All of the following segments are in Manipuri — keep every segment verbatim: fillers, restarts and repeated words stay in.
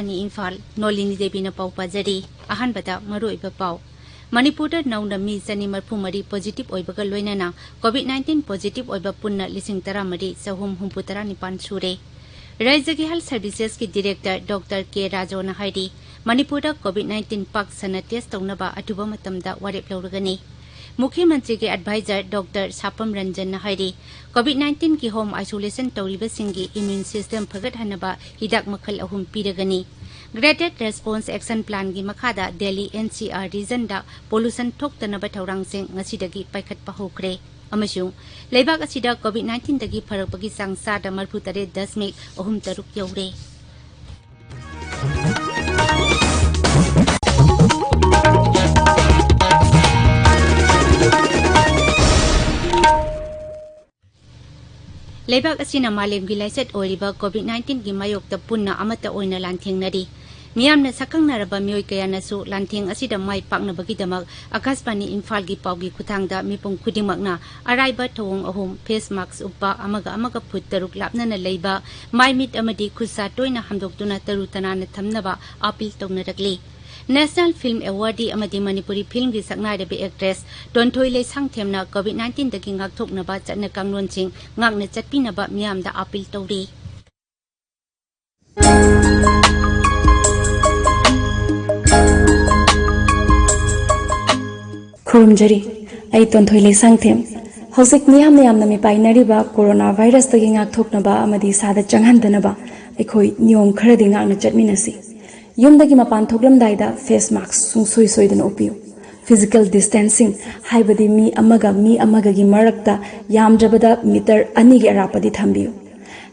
ꯑꯅꯤ ꯏꯝꯐꯥꯜ, ꯅꯣꯂꯤꯅꯤ ꯗꯦꯕꯤꯅ ꯄꯥꯎ ꯄꯥꯖꯔꯤ꯫ ꯑꯍꯥꯟꯕꯗ ꯃꯔꯨꯑꯣꯏꯕ ꯄꯥꯎ꯫ ꯃꯅꯤꯄꯨꯔꯗ ꯅꯧꯅ ꯃꯤ ꯆꯅꯤ ꯃꯔꯤꯐꯨ ꯃꯔꯤ positive ꯑꯣꯏꯕꯒ ꯂꯣꯏꯅꯅ COVID nineteen positive ꯑꯣꯏꯕ ꯄꯨꯟꯅ ꯂꯤꯁꯤꯡ ꯇꯔꯥꯃꯔꯤ ꯆꯍꯨꯝ ꯍꯨꯝꯐꯨꯇꯔꯥ ꯅꯤꯄꯥꯟ ꯁꯨꯔꯦ꯫ ꯔꯥꯖ꯭ꯌꯒꯤ Health Servicesꯀꯤ Director Doctor K ꯔꯥꯖꯣꯅ ꯍꯥꯏꯔꯤ, ꯃꯅꯤꯄꯨꯔꯗ COVID nineteen ꯄꯥꯛ ꯁꯟꯅ test ꯇꯧꯅꯕ ꯑꯊꯨꯕ ꯃꯇꯝꯗ ꯋꯥꯔꯦꯞ ꯂꯧꯔꯒꯅꯤ꯫ ꯃꯨꯈ꯭ꯌ ꯃꯟꯇ꯭ꯔꯤꯒꯤ advisor Doctor ꯁꯥꯄꯝ ꯔꯟꯖꯟꯅ ꯍꯥꯏꯔꯤ, COVID nineteenꯒꯤ home isolation ꯇꯧꯔꯤꯕꯁꯤꯡꯒꯤ immune system ꯐꯒꯠꯍꯟꯅꯕ ꯍꯤꯗꯥꯛ ꯃꯈꯜ ꯑꯍꯨꯝ ꯄꯤꯔꯒꯅꯤ꯫ Graded Response Action Planꯒꯤ ꯃꯈꯥꯗ ꯗꯦꯜꯂꯤ NCR regionꯗ pollution ꯊꯣꯛꯇꯅꯕ ꯊꯧꯔꯥꯡꯁꯤꯡ ꯉꯁꯤꯗꯒꯤ ꯄꯥꯏꯈꯠꯄ ꯍꯧꯈ꯭ꯔꯦ꯫ ꯑꯃꯁꯨꯡ ꯂꯩꯕꯥꯛ ꯑꯁꯤꯗ COVID nineteenꯗꯒꯤ ꯐꯔꯛꯄꯒꯤ ꯆꯥꯡ ꯆꯥꯗ ꯃꯔꯤꯐꯨꯇꯔꯦꯠ ꯗꯁꯃꯤꯛ ꯑꯍꯨꯝ ꯇꯔꯨꯛ ꯌꯧꯔꯦ꯫ ꯂꯩꯕꯥꯛ ꯑꯁꯤꯅ ꯃꯥꯂꯦꯝꯒꯤ ꯂꯥꯏꯆꯠ ꯑꯣꯏꯔꯤꯕ COVID nineteenꯒꯤ ꯃꯥꯌꯣꯛꯇ ꯄꯨꯟꯅ ꯑꯃꯠꯇ ꯑꯣꯏꯅ ꯂꯥꯟꯊꯦꯡꯅꯔꯤ꯫ ꯃꯤꯌꯥꯝꯅ ꯁꯛꯈꯪꯅꯔꯕ ꯃꯤꯑꯣꯏ ꯀꯌꯥꯅꯁꯨ ꯂꯥꯟꯊꯦꯡ ꯑꯁꯤꯗ ꯃꯥꯏ ꯄꯥꯛꯅꯕꯒꯤꯗꯃꯛ ꯑꯀꯥꯁꯕꯥꯅꯤ ꯏꯝꯐꯥꯜꯒꯤ ꯄꯥꯎꯒꯤ ꯈꯨꯠꯊꯥꯡꯗ ꯃꯤꯄꯨꯝ ꯈꯨꯗꯤꯡꯃꯛꯅ ꯑꯔꯥꯏꯕ ꯊꯧꯑꯣꯡ ꯑꯍꯨꯝ, face mask ꯎꯞꯄ, ꯑꯃꯒ ꯑꯃꯒ ꯐꯨꯠ ꯇꯔꯨꯛ ꯂꯥꯞꯅꯅ ꯂꯩꯕ, ꯃꯥꯏ ꯃꯤꯠ ꯑꯃꯗꯤ ꯈꯨꯠ ꯁꯥ ꯇꯣꯏꯅ ꯍꯥꯝꯗꯣꯛꯇꯨꯅ ꯇꯔꯨ ꯇꯅꯥꯟꯅ ꯊꯝꯅꯕ appeal ꯇꯧꯅꯔꯛꯂꯤ꯫ National Film Awardee ꯑꯃꯗꯤ ꯃꯅꯤꯄꯨꯔꯤ filmꯒꯤ ꯁꯛꯅꯥꯏꯔꯕꯤ actress ꯇꯣꯟꯊꯣꯏ ꯂꯩꯁꯥꯡꯊꯦꯝꯅ COVID nineteenꯗꯒꯤ ꯉꯥꯛꯊꯣꯛꯅꯕ ꯆꯠꯅ ꯀꯥꯡꯂꯣꯟꯁꯤꯡ ꯉꯥꯛꯅ ꯆꯠꯄꯤꯅꯕ ꯃꯤꯌꯥꯝꯗ appeal ꯇꯧꯔꯤ꯫ ꯈꯨꯔꯨꯝꯖꯔꯤ꯫ ꯑꯩ ꯇꯣꯟꯊꯣꯏ ꯂꯩꯁꯥꯡꯊꯦꯝ꯫ ꯍꯧꯖꯤꯛ ꯃꯤꯌꯥꯝꯅ ꯌꯥꯝꯅ ꯃꯤꯄꯥꯏꯅꯔꯤꯕ corona virusꯇꯒꯤ ꯉꯥꯛꯊꯣꯛꯅꯕ ꯑꯃꯗꯤ ꯏꯁꯥꯗ ꯆꯪꯍꯟꯗꯅꯕ ꯑꯩꯈꯣꯏ ꯅꯤꯌꯣꯝ ꯈꯔꯗꯤ ꯉꯥꯛꯅ ꯆꯠꯃꯤꯟꯅꯁꯤ꯫ ꯌꯨꯝꯗꯒꯤ ꯃꯄꯥꯟ ꯊꯣꯛꯂꯝꯗꯥꯏꯗ face mask ꯁꯨꯡꯁꯣꯏ ꯁꯣꯏꯗꯅ ꯎꯞꯄꯤꯌꯨ꯫ Physical distancing, ꯍꯥꯏꯕꯗꯤ ꯃꯤ ꯑꯃꯒ ꯃꯤ ꯑꯃꯒꯒꯤ ꯃꯔꯛꯇ ꯌꯥꯝꯗ꯭ꯔꯕꯗ meter ꯑꯅꯤꯒꯤ ꯑꯔꯥꯞꯄꯗꯤ ꯊꯝꯕꯤꯌꯨ꯫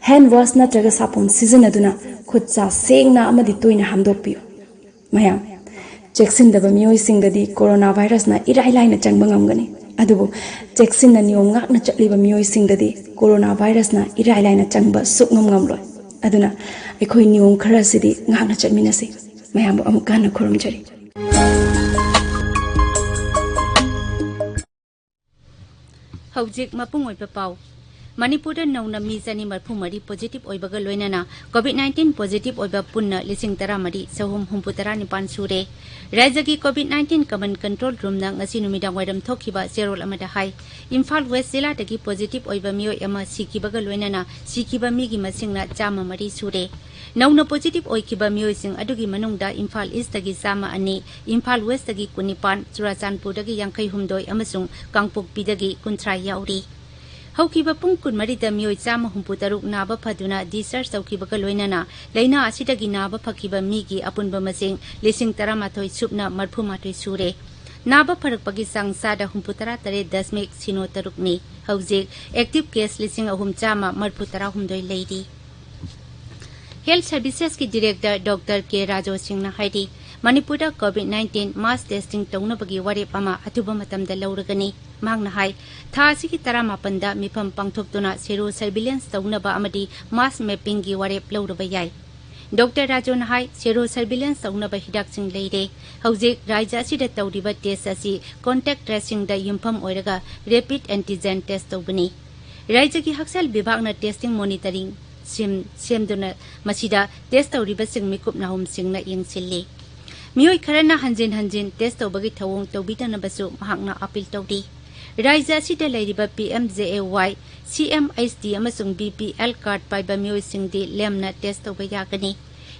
Hand wash ꯅꯠꯇ꯭ꯔꯒ ꯁꯥꯄꯣꯟ ꯁꯤꯖꯤꯟꯅꯗꯨꯅ ꯈꯨꯠ ꯁꯥ ꯁꯦꯡꯅ ꯑꯃꯗꯤ ꯇꯣꯏꯅ ꯍꯥꯝꯗꯣꯛꯄꯤꯌꯨ꯫ ꯃꯌꯥꯝ, ꯆꯦꯛꯁꯤꯟꯗꯕ ꯃꯤꯑꯣꯏꯁꯤꯡꯗꯗꯤ corona virusꯅ ꯏꯔꯥꯏ ꯂꯥꯏꯅ ꯆꯪꯕ ꯉꯝꯒꯅꯤ, ꯑꯗꯨꯕꯨ ꯆꯦꯛꯁꯤꯟꯅ ꯅꯤꯌꯣꯝ ꯉꯥꯛꯅ ꯆꯠꯂꯤꯕ ꯃꯤꯑꯣꯏꯁꯤꯡꯗꯗꯤ corona virusꯅ ꯏꯔꯥꯏ ꯂꯥꯏꯅ ꯆꯪꯕ ꯁꯨꯛꯉꯝ ꯉꯝꯂꯣꯏ꯫ ꯑꯗꯨꯅ ꯑꯩꯈꯣꯏ ꯅꯤꯌꯣꯝ ꯈꯔ ꯑꯁꯤꯗꯤ ꯉꯥꯛꯅ ꯆꯠꯃꯤꯟꯅꯁꯤ꯫ ꯃꯌꯥꯝꯕꯨ ꯑꯃꯨꯛꯀ ꯍꯟꯅ ꯈꯨꯔꯨꯝꯖꯔꯤ꯫ ꯍꯧꯖꯤꯛ ꯃꯄꯨꯡ ꯑꯣꯏꯕ ꯄꯥꯎ꯫ ꯃꯅꯤꯄꯨꯔꯗ ꯅꯧꯅ ꯃꯤ ꯆꯅꯤ ꯃꯔꯤꯐꯨ ꯃꯔꯤ positive ꯑꯣꯏꯕꯒ ꯂꯣꯏꯅꯅ COVID nineteen positive ꯑꯣꯏꯕ ꯄꯨꯟꯅ ꯂꯤꯁꯤꯡ ꯇꯔꯥꯃꯔꯤ ꯆꯍꯨꯝ ꯍꯨꯝꯐꯨꯇꯔꯥ ꯅꯤꯄꯥꯟ ꯁꯨꯔꯦ꯫ ꯔꯥꯖ꯭ꯌꯒꯤ COVID nineteen command control roomꯅ ꯉꯁꯤ ꯅꯨꯃꯤꯗꯥꯡ ꯋꯥꯏꯔꯝ ꯊꯣꯛꯈꯤꯕ ꯆꯦꯔꯣꯜ ꯑꯃꯗ ꯍꯥꯏ, ꯏꯝꯐꯥꯜ ꯋꯦꯁ꯭ꯠ ꯖꯤꯂꯥꯗꯒꯤ positive ꯑꯣꯏꯕ ꯃꯤꯑꯣꯏ ꯑꯃ ꯁꯤꯈꯤꯕꯒ ꯂꯣꯏꯅꯅ ꯁꯤꯈꯤꯕ ꯃꯤꯒꯤ ꯃꯁꯤꯡꯅ ꯆꯥꯝꯃ ꯃꯔꯤ ꯁꯨꯔꯦ꯫ ꯅꯧꯅ positive ꯑꯣꯏꯈꯤꯕ ꯃꯤꯑꯣꯏꯁꯤꯡ ꯑꯗꯨꯒꯤ ꯃꯅꯨꯡꯗ ꯏꯝꯐꯥꯜ ꯏꯁ꯭ꯠꯇꯒꯤ ꯆꯥꯝꯃ ꯑꯅꯤ, ꯏꯝꯐꯥꯜ ꯋꯦꯁ꯭ꯠꯇꯒꯤ ꯀꯨꯟꯅꯤꯄꯥꯟ, ꯆꯨꯔꯥꯆꯥꯟꯄꯨꯔꯗꯒꯤ ꯌꯥꯡꯈꯩꯍꯨꯝꯗꯣꯏ ꯑꯃꯁꯨꯡ ꯀꯥꯡꯄꯣꯛꯄꯤꯗꯒꯤ ꯀꯨꯟꯊ꯭ꯔꯥ ꯌꯥꯎꯔꯤ꯫ ꯍꯧꯈꯤꯕ ꯄꯨꯡ ꯀꯨꯟꯃꯔꯤꯗ ꯃꯤꯑꯣꯏ ꯆꯥꯝꯃ ꯍꯨꯝꯐꯨꯇꯔꯨꯛ ꯅꯥꯕ ꯐꯗꯨꯅ discharge ꯇꯧꯈꯤꯕꯒ ꯂꯣꯏꯅꯅ ꯂꯥꯏꯅꯥ ꯑꯁꯤꯗꯒꯤ ꯅꯥꯕ ꯐꯈꯤꯕ ꯃꯤꯒꯤ ꯑꯄꯨꯟꯕ ꯃꯁꯤꯡ ꯂꯤꯁꯤꯡ ꯇꯔꯥꯃꯥꯊꯣꯏ ꯁꯨꯞꯅ ꯃꯔꯤꯐꯨꯃꯥꯊꯣꯏ ꯁꯨꯔꯦ꯫ ꯅꯥꯕ ꯐꯔꯛꯄꯒꯤ ꯆꯥꯡ ꯆꯥꯗ ꯍꯨꯝꯐꯨꯇꯔꯥ ꯇꯔꯦꯠ ꯗꯁꯃꯤꯛ ꯁꯤꯅꯣ ꯇꯔꯨꯛꯅꯤ꯫ ꯍꯧꯖꯤꯛ active case ꯂꯤꯁꯤꯡ ꯑꯍꯨꯝ ꯆꯥꯝꯃ ꯃꯔꯤꯐꯨ ꯇꯔꯥꯍꯨꯝꯗꯣꯏ ꯂꯩꯔꯤ꯫ Health Servicesꯀꯤ Director Doctor K ꯔꯥꯖꯣ ꯁꯤꯡꯅ ꯍꯥꯏꯔꯤ, ꯃꯅꯤꯄꯨꯔꯗ COVID nineteen mass testing ꯇꯧꯅꯕꯒꯤ ꯋꯥꯔꯦꯞ ꯑꯃ ꯑꯊꯨꯕ ꯃꯇꯝꯗ ꯂꯧꯔꯒꯅꯤ꯫ ꯃꯍꯥꯛꯅ ꯍꯥꯏ, ꯊꯥ ꯑꯁꯤꯒꯤ ꯇꯔꯥꯃꯥꯄꯟꯗ ꯃꯤꯐꯝ ꯄꯥꯡꯊꯣꯛꯇꯨꯅ sero surveillance ꯇꯧꯅꯕ ꯑꯃꯗꯤ mass mappingꯒꯤ ꯋꯥꯔꯦꯞ ꯂꯧꯔꯕ ꯌꯥꯏ꯫ ꯗꯣꯛꯇꯔ ꯔꯥꯖꯣꯅ ꯍꯥꯏ, sero surveillance ꯇꯧꯅꯕ ꯍꯤꯗꯥꯛꯁꯤꯡ ꯂꯩꯔꯦ꯫ ꯍꯧꯖꯤꯛ ꯔꯥꯖ꯭ꯌ ꯑꯁꯤꯗ ꯇꯧꯔꯤꯕ test ꯑꯁꯤ contact tracingꯗ ꯌꯨꯝꯐꯝ ꯑꯣꯏꯔꯒ rapid antigen test ꯇꯧꯕꯅꯤ꯫ ꯔꯥꯖ꯭ꯌꯒꯤ ꯍꯛꯁꯦꯜ ꯕꯤꯚꯥꯒꯅ testing monitoring ꯁꯦꯝ-, ꯁꯦꯝꯗꯨꯅ ꯃꯁꯤꯗ test ꯇꯧꯔꯤꯕꯁꯤꯡ ꯃꯤꯀꯨꯞ ꯅꯥꯍꯨꯝꯁꯤꯡꯅ ꯌꯦꯡꯁꯤꯜꯂꯤ꯫ ꯃꯤꯑꯣꯏ ꯈꯔꯅ ꯍꯟꯖꯤꯟ ꯍꯟꯖꯤꯟ test ꯇꯧꯕꯒꯤ ꯊꯧꯑꯣꯡ ꯇꯧꯕꯤꯗꯅꯕꯁꯨ ꯃꯍꯥꯛꯅ appeal ꯇꯧꯔꯤ꯫ ꯔꯥꯖ꯭ꯌ ꯑꯁꯤꯗ ꯂꯩꯔꯤꯕ P M J A Y, C M H D ꯑꯃꯁꯨꯡ B P L card ꯄꯥꯏꯕ ꯃꯤꯑꯣꯏꯁꯤꯡꯗꯤ ꯂꯦꯝꯅ test ꯇꯧꯕ ꯌꯥꯒꯅꯤ꯫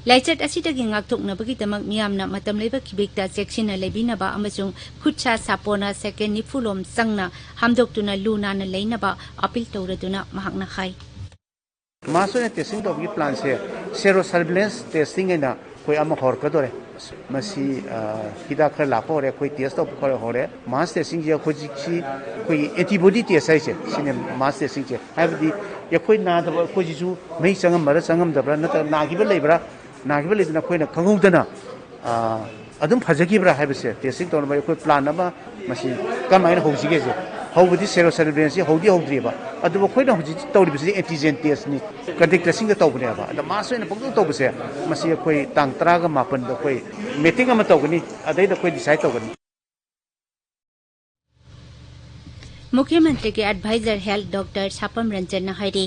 ꯂꯥꯏꯆꯠ ꯑꯁꯤꯗꯒꯤ ꯉꯥꯛꯊꯣꯛꯅꯕꯒꯤꯗꯃꯛ ꯃꯤꯌꯥꯝꯅ ꯃꯇꯝ ꯂꯩꯕ ꯈꯤꯕꯤꯛꯇ ꯆꯦꯛꯁꯤꯟꯅ ꯂꯩꯕꯤꯅꯕ ꯑꯃꯁꯨꯡ ꯈꯨꯠ ꯁꯥ ꯁꯥꯄꯣꯟꯅ second ꯅꯤꯐꯨ ꯂꯣꯝ ꯆꯪꯅ ꯍꯥꯝꯗꯣꯛꯇꯨꯅ ꯂꯨ ꯅꯥꯟꯅ ꯂꯩꯅꯕ appeal ꯇꯧꯔꯗꯨꯅ ꯃꯍꯥꯛꯅ ꯍꯥꯏ꯫ Mass ꯑꯣꯏꯅ testing ꯇꯧꯕꯒꯤ planꯁꯦ sero surveillance testing ꯍꯥꯏꯅ ꯑꯩꯈꯣꯏ ꯑꯃ ꯍꯧꯔꯛꯀꯗꯧꯔꯦ꯫ ꯃꯁꯤ, ꯑ, ꯍꯤꯗꯥꯛ ꯈꯔ ꯂꯥꯛꯄ ꯍꯧꯔꯦ, ꯑꯩꯈꯣꯏ test ꯇꯧꯕ ꯈꯔ ꯍꯧꯔꯦ꯫ Mass testingꯁꯦ ꯍꯧꯖꯤꯛꯁꯤ ꯑꯩꯈꯣꯏꯒꯤ antibody test ꯍꯥꯏꯁꯦ, ꯁꯤꯅꯦ mass testingꯁꯦ꯫ ꯍꯥꯏꯕꯗꯤ ꯑꯩꯈꯣꯏ ꯅꯥꯗꯕ ꯑꯩꯈꯣꯏꯁꯤꯁꯨ ꯃꯍꯤꯛ ꯆꯪꯉꯝꯕ꯭ꯔꯥ ꯆꯪꯉꯝꯗꯕ꯭ꯔꯥ, ꯅꯠꯇ꯭ꯔꯒ ꯅꯥꯈꯤꯕ ꯂꯩꯕ꯭ꯔꯥ, ꯅꯥꯈꯤꯕ ꯂꯩꯗꯅ ꯑꯩꯈꯣꯏꯅ ꯈꯪꯍꯧꯗꯅ, ꯑ, ꯑꯗꯨꯝ ꯐꯖꯈꯤꯕ꯭ꯔꯥ ꯍꯥꯏꯕꯁꯦ testing ꯇꯧꯅꯕ ꯑꯩꯈꯣꯏ plan ꯑꯃ, ꯃꯁꯤ ꯀꯔꯝꯍꯥꯏꯅ ꯍꯧꯁꯤꯒꯦꯁꯦ꯫ ꯍꯧꯕꯗꯤ sero surveillanceꯁꯤ ꯍꯧꯗꯤ ꯍꯧꯗ꯭ꯔꯤꯕ, ꯑꯗꯨꯕꯨ ꯑꯩꯈꯣꯏꯅ ꯍꯧꯖꯤꯛ ꯇꯧꯔꯤꯕꯁꯤꯗꯤ antigen testꯅꯤ, contact tracingꯗ ꯇꯧꯕꯅꯦꯕ꯫ ꯑꯗ mass ꯑꯣꯏꯅ ꯄꯪꯇꯧ ꯇꯧꯕꯁꯦ, ꯃꯁꯤ ꯑꯩꯈꯣꯏ ꯇꯥꯡ ꯇꯔꯥꯒ ꯃꯥꯄꯟꯗ ꯑꯩꯈꯣꯏ meeting ꯑꯃ ꯇꯧꯒꯅꯤ, ꯑꯗꯩꯗ ꯑꯩꯈꯣꯏ decide ꯇꯧꯒꯅꯤ꯫ ꯃꯨꯈ꯭ꯌ ꯃꯟꯇ꯭ꯔꯤꯒꯤ ꯑꯦꯗꯚꯥꯏꯖꯔ ꯍꯦꯜꯊ ꯗꯣꯛꯇꯔ ꯁꯥꯄꯝ ꯔꯟꯖꯟꯅ ꯍꯥꯏꯔꯤ,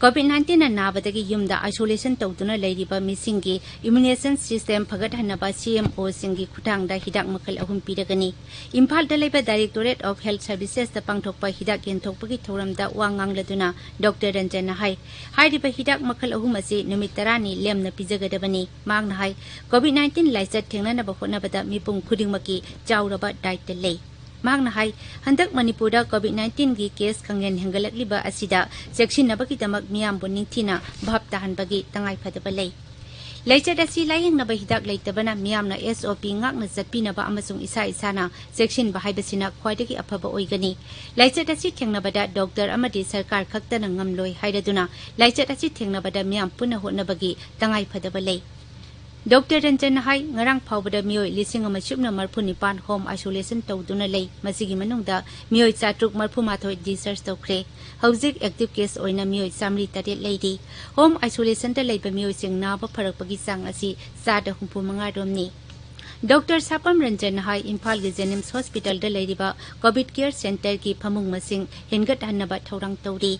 ꯀꯣꯚꯤꯗ ꯅꯥꯏꯟꯇꯤꯟꯅ ꯅꯥꯕꯗꯒꯤ ꯌꯨꯝꯗ ꯑꯥꯏꯁꯣꯂꯦꯁꯟ ꯇꯧꯗꯨꯅ ꯂꯩꯔꯤꯕ ꯃꯤꯁꯤꯡꯒꯤ ꯏꯝꯌꯨꯅꯦꯁꯟ ꯁꯤꯁꯇꯦꯝ ꯐꯒꯠꯍꯟꯅꯕ ꯁꯤꯑꯦꯝꯑꯣꯁꯤꯡꯒꯤ ꯈꯨꯠꯊꯥꯡꯗ ꯍꯤꯗꯥꯛ ꯃꯈꯜ ꯑꯍꯨꯝ ꯄꯤꯔꯒꯅꯤ꯫ ꯏꯝꯐꯥꯜꯗ ꯂꯩꯕ ꯗꯥꯏꯔꯦꯛꯇꯣꯔꯦꯠ ꯑꯣꯐ ꯍꯦꯜꯊ ꯁꯔꯚꯤꯁꯦꯁꯇ ꯄꯥꯡꯊꯣꯛꯄ ꯍꯤꯗꯥꯛ ꯌꯦꯟꯊꯣꯛꯄꯒꯤ ꯊꯧꯔꯝꯗ ꯋꯥ ꯉꯥꯡꯂꯗꯨꯅ ꯗꯣꯛꯇꯔ ꯔꯟꯖꯟꯅ ꯍꯥꯏ, ꯍꯥꯏꯔꯤꯕ ꯍꯤꯗꯥꯛ ꯃꯈꯜ ꯑꯍꯨꯝ ꯑꯁꯤ ꯅꯨꯃꯤꯠ ꯇꯔꯥꯅꯤ ꯂꯦꯝꯅ ꯄꯤꯖꯒꯗꯕꯅꯤ꯫ ꯃꯍꯥꯛꯅ ꯍꯥꯏ, ꯀꯣꯚꯤꯗ ꯅꯥꯏꯟꯇꯤꯟ ꯂꯥꯏꯆꯠ ꯊꯦꯡꯅꯅꯕ ꯍꯣꯠꯅꯕꯗ ꯃꯤꯄꯨꯝ ꯈꯨꯗꯤꯡꯃꯛꯀꯤ ꯆꯥꯎꯔꯕ ꯗꯥꯏꯇ ꯂꯩ꯫ ꯃꯍꯥꯛꯅ ꯍꯥꯏ, ꯍꯟꯗꯛ ꯃꯅꯤꯄꯨꯔꯗ ꯀꯣꯚꯤꯗ ꯅꯥꯏꯟꯇꯤꯟꯒꯤ ꯀꯦꯁ ꯈꯪꯍꯦꯟ ꯍꯦꯟꯒꯠꯂꯛꯂꯤꯕ ꯑꯁꯤꯗ ꯆꯦꯛꯁꯤꯟꯅꯕꯒꯤꯗꯃꯛ ꯃꯤꯌꯥꯝꯕꯨ ꯅꯤꯡꯊꯤꯅ ꯚꯥꯞ ꯇꯥꯍꯟꯕꯒꯤ ꯇꯉꯥꯏꯐꯗꯕ ꯂꯩ꯫ ꯂꯥꯏꯆꯠ ꯑꯁꯤ ꯂꯥꯌꯦꯡꯅꯕ ꯍꯤꯗꯥꯛ ꯂꯩꯇꯕꯅ ꯃꯤꯌꯥꯝꯅ ꯑꯦꯁ ꯑꯣ ꯄꯤ ꯉꯥꯛꯅ ꯆꯠꯄꯤꯅꯕ ꯑꯃꯁꯨꯡ ꯏꯁꯥ ꯏꯁꯥꯅ ꯆꯦꯛꯁꯤꯟꯕ ꯍꯥꯏꯕꯁꯤꯅ ꯈ꯭ꯋꯥꯏꯗꯒꯤ ꯑꯐꯕ ꯑꯣꯏꯒꯅꯤ꯫ ꯂꯥꯏꯆꯠ ꯑꯁꯤ ꯊꯦꯡꯅꯕꯗ ꯗꯣꯛꯇꯔ ꯑꯃꯗꯤ ꯁꯔꯀꯥꯔ ꯈꯛꯇꯅ ꯉꯝꯂꯣꯏ ꯍꯥꯏꯔꯗꯨꯅ ꯂꯥꯏꯆꯠ ꯑꯁꯤ ꯊꯦꯡꯅꯕꯗ ꯃꯤꯌꯥꯝ ꯄꯨꯟꯅ ꯍꯣꯠꯅꯕꯒꯤ ꯇꯉꯥꯏꯐꯗꯕ ꯂꯩ꯫ ꯗꯣꯛꯇꯔ ꯔꯟꯖꯟꯅ ꯍꯥꯏ, ꯉꯔꯥꯡ ꯐꯥꯎꯕꯗ ꯃꯤꯑꯣꯏ ꯂꯤꯁꯤꯡ ꯑꯃ ꯁꯨꯞꯅ ꯃꯔꯤꯐꯨ ꯅꯤꯄꯥꯟ ꯍꯣꯝ ꯑꯥꯏꯁꯣꯂꯦꯁꯟ ꯇꯧꯗꯨꯅ ꯂꯩ꯫ ꯃꯁꯤꯒꯤ ꯃꯅꯨꯡꯗ ꯃꯤꯑꯣꯏ ꯆꯥꯇ꯭ꯔꯨꯛ ꯃꯔꯤꯐꯨ ꯃꯥꯊꯣꯏ ꯗꯤꯁꯆꯥꯔꯖ ꯇꯧꯈ꯭ꯔꯦ꯫ ꯍꯧꯖꯤꯛ ꯑꯦꯛꯇꯤꯚ ꯀꯦꯁ ꯑꯣꯏꯅ ꯃꯤꯑꯣꯏ ꯆꯥꯃꯔꯤ ꯇꯔꯦꯠ ꯂꯩꯔꯤ꯫ ꯍꯣꯝ ꯑꯥꯏꯁꯣꯂꯦꯁꯟꯗ ꯂꯩꯕ ꯃꯤꯑꯣꯏꯁꯤꯡ ꯅꯥꯕ ꯐꯔꯛꯄꯒꯤ ꯆꯥꯡ ꯑꯁꯤ ꯆꯥꯗ ꯍꯨꯝꯐꯨ ꯃꯉꯥ ꯔꯣꯝꯅꯤ꯫ ꯗꯣꯛꯇꯔ ꯁꯥꯄꯝ ꯔꯟꯖꯟꯅ ꯍꯥꯏ, ꯏꯝꯐꯥꯜꯒꯤ ꯖꯦꯅꯤꯝꯁ ꯍꯣꯁꯄꯤꯇꯥꯜꯗ ꯂꯩꯔꯤꯕ ꯀꯣꯚꯤꯗ ꯀꯦꯌꯔ ꯁꯦꯟꯇꯔꯒꯤ ꯐꯃꯨꯡ ꯃꯁꯤꯡ ꯍꯦꯟꯒꯠꯍꯟꯅꯕ ꯊꯧꯔꯥꯡ ꯇꯧꯔꯤ꯫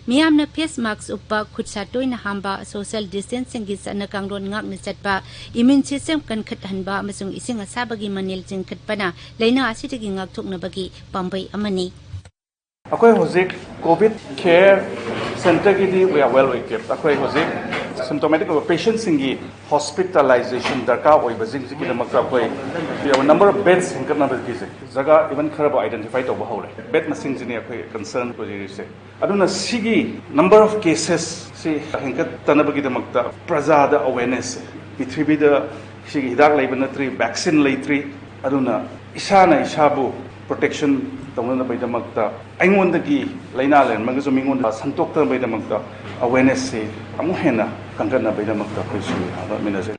ꯃꯤꯌꯥꯝꯅ ꯐꯦꯁ ꯃꯥꯛꯁ ꯎꯞꯄ, ꯈꯨꯠ ꯁꯥ ꯇꯣꯏꯅ ꯍꯥꯝꯕ, ꯁꯣꯁꯤꯌꯦꯜ ꯗꯤꯁꯇꯦꯟꯁꯤꯡꯒꯤ ꯆꯠꯅ ꯀꯥꯡꯂꯣꯟ ꯉꯥꯛꯅ ꯆꯠꯄ, ꯏꯃ꯭ꯌꯨꯟ ꯁꯤꯁꯇꯦꯝ ꯀꯟꯈꯠꯍꯟꯕ ꯑꯃꯁꯨꯡ ꯏꯁꯤꯡ ꯑꯁꯥꯕꯒꯤ ꯃꯅꯤꯜ ꯆꯤꯡꯈꯠꯄꯅ ꯂꯥꯏꯅꯥ ꯑꯁꯤꯗꯒꯤ ꯉꯥꯛꯊꯣꯛꯅꯕꯒꯤ ꯄꯥꯝꯕꯩ ꯑꯃꯅꯤ꯫ ꯑꯩꯈꯣꯏ ꯍꯧꯖꯤꯛ ꯀꯣꯚꯤꯗ ꯀꯦꯌꯔ ꯁꯦꯟꯇꯔꯒꯤꯗꯤ we are well equipped꯫ ꯑꯩꯈꯣꯏ ꯍꯧꯖꯤꯛ ꯁꯤꯝꯇꯣꯃꯦꯇꯤꯛ ꯑꯣꯏꯕ ꯄꯦꯁꯦꯟꯁꯤꯡꯒꯤ ꯍꯣꯁꯄꯤꯇꯥꯂꯥꯏꯖꯦꯁꯟ ꯗꯔꯀꯥꯔ ꯑꯣꯏꯕꯁꯤꯡꯁꯤꯒꯤꯗꯃꯛꯇ ꯑꯩꯈꯣꯏ number of beds ꯍꯦꯟꯒꯠꯅꯕꯒꯤꯁꯦ ꯖꯒꯥ ꯏꯚꯟ ꯈꯔꯕꯨ ꯑꯥꯏꯗꯦꯟꯇꯤꯐꯥꯏ ꯇꯧꯕ ꯍꯧꯔꯦ꯫ ꯕꯦꯗ ꯃꯁꯤꯡꯁꯤꯅꯤ ꯑꯩꯈꯣꯏ ꯀꯟꯁꯔꯟ ꯑꯣꯏꯔꯤꯁꯦ꯫ ꯑꯗꯨꯅ ꯁꯤꯒꯤ number of cases ꯁꯤ ꯍꯦꯟꯒꯠꯇꯅꯕꯒꯤꯗꯃꯛꯇ ꯄ꯭ꯔꯖꯥꯗ ꯑꯋꯦꯔꯅꯦꯁ, ꯄ꯭ꯔꯤꯊꯤꯕꯤꯗ ꯁꯤꯒꯤ ꯍꯤꯗꯥꯛ ꯂꯩꯕ ꯅꯠꯇ꯭ꯔꯤ, ꯚꯦꯛꯁꯤꯟ ꯂꯩꯇ꯭ꯔꯤ, ꯑꯗꯨꯅ ꯏꯁꯥꯅ ꯏꯁꯥꯕꯨ ꯄ꯭ꯔꯣꯇꯦꯛꯁꯟ ꯇꯧꯅꯅꯕꯒꯤꯗꯃꯛꯇ, ꯑꯩꯉꯣꯟꯗꯒꯤ ꯂꯥꯏꯅꯥ ꯂꯩꯔꯝꯃꯒꯁꯨ ꯃꯤꯉꯣꯟꯗ ꯁꯟꯗꯣꯛꯇꯅꯕꯒꯤꯗꯃꯛꯇ ꯑꯋꯦꯔꯅꯦꯁꯁꯤ ꯑꯃꯨꯛ ꯍꯦꯟꯅ ꯀꯟꯈꯠꯅꯕꯒꯤꯗꯃꯛꯇ ꯑꯩꯈꯣꯏꯁꯨ ꯍꯣꯠꯅꯃꯤꯟꯅꯖꯩ꯫